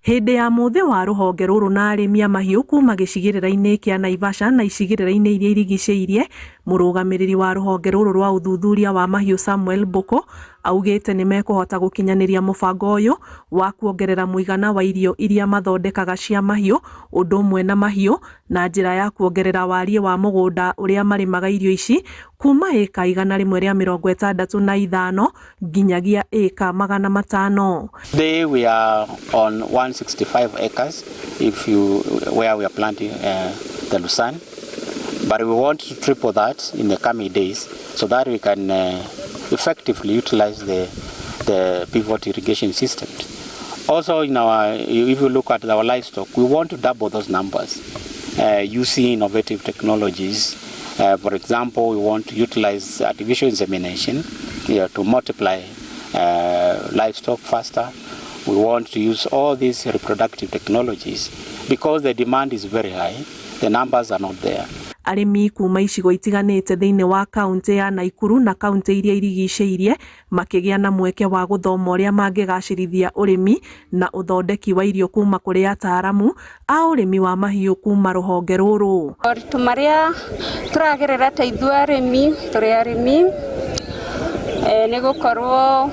Hĩndĩ ya mũthĩ wa rũhonge rũrũ na arĩmi a mahiũ kuma gĩcigĩrĩra-inĩ kĩa Naivasha na icigĩrĩra-inĩ iria irigicĩirie, mũrũgamĩrĩri wa rũhonge rũrũ rwa ũthuthuria wa mahiũ Samuel Mbũkũ augĩte nĩ mekũhota gũkinyanĩria mũbango ũyũ wa kuongerera mũigana wa irio iria mathondekaga cia mahiũ ũndũ ũmwe na mahiũ na njĩra ya kuongerera wariĩ wa mũgũnda ũrĩa marĩmaga irio ici kuma ĩka 165 nginyagia ĩka 500. Today we are on 165 acres if you where we are planting the lucerne, but we want to triple that in the coming days so that we can effectively utilize the pivot irrigation system. Also, in our if you look at our livestock, we want to double those numbers using innovative technologies. For example, we want to utilize artificial insemination to multiply livestock faster. We want to use all these reproductive technologies because the demand is very high, the numbers are not there. Arĩmi kuma icigo itiganĩte thĩinĩ wa kaunti ya Naikuru na kaunti iria irigicĩirie makĩgĩa na mweke wa gũthoma ũrĩa mangĩgacĩrithia ũrĩmi na ũthondeki wa irio kuma kũrĩ ataaramu a ũrĩmi wa mahiũ kuma rũhonge rũrũ. Moritũ marĩa tũragerera ta ithuĩ arĩmi, tũrĩ arĩmi, nĩ gũkorwo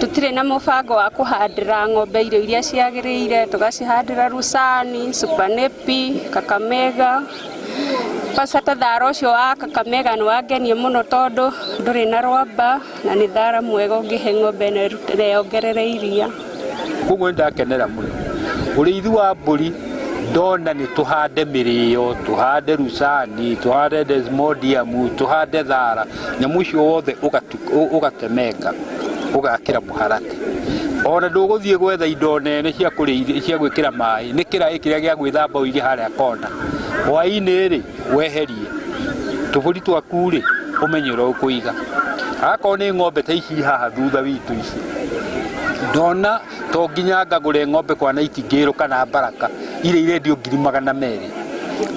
tũtirĩ na mũbango wa kũhandĩra ng'ombe irio iria ciagĩrĩire, tũgacihandĩra Lucerne, Super Napier, Kakamega. Kwanza ta thara ũcio wa Kakamega nĩ wangenia mũno tondũ ndũrĩ na rwamba na nĩ thara mwega ũngĩhe ng'ombe na yongerere iria. Koguo nĩ ndakenera mũno ũrĩithi wa mbũri, ndona nĩ tũhande mĩrĩo, tũhande Lucerne, tũhande desmodium, tũhande thara, nyamũ icio wothe ũgatemenga, ũgakĩra mũharatĩ, ona ndũgũthiĩ gwetha indo nene cia kũrĩithia cia gwĩkĩra maĩ, nĩ kĩraĩ kĩrĩa gĩa gwĩthamba ũige harĩa kona, hwaĩ-inĩ rĩ weherie tũbũri twaku rĩ, ũmenye ũrĩa ũkũiga. Akorwo nĩ ng'ombe ta ici haha thutha witũ ici, ndona to nginya ngagũre ng'ombe kwa Nightingale kana Baraka iria irendio 200,000.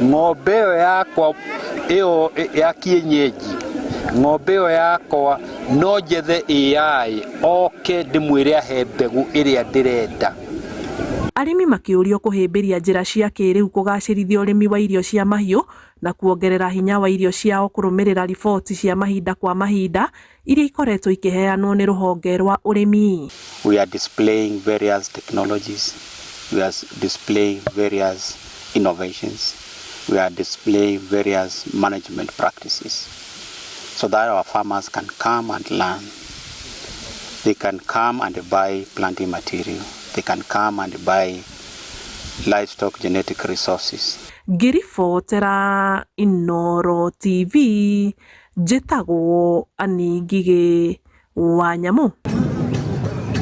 Ng'ombe ĩyo yakwa ĩyo ya kienyeji, ng'ombe ĩyo yakwa no njethe AI oke ndĩmwĩre ahe mbegũ ĩrĩa ndĩrenda. Arĩmi makĩũrio kũhĩmbĩria njĩra cia kĩrĩu kũgacĩrithia ũrĩmi wa irio cia mahiũ na kuongerera hinya wa irio ciao kũrũmĩrĩra riboti cia mahinda kwa mahinda iria ikoretwo ikĩheanwo nĩ rũhonge rwa ũrĩmi. We are displaying various technologies, we are displaying various innovations, we are displaying various management practices so that our farmers can come and learn. They can come and buy planting material. They can come and buy livestock genetic resources. Ngĩribotera Inooro TV, njĩtagwo Annie Ngigĩ wa Nyamũ.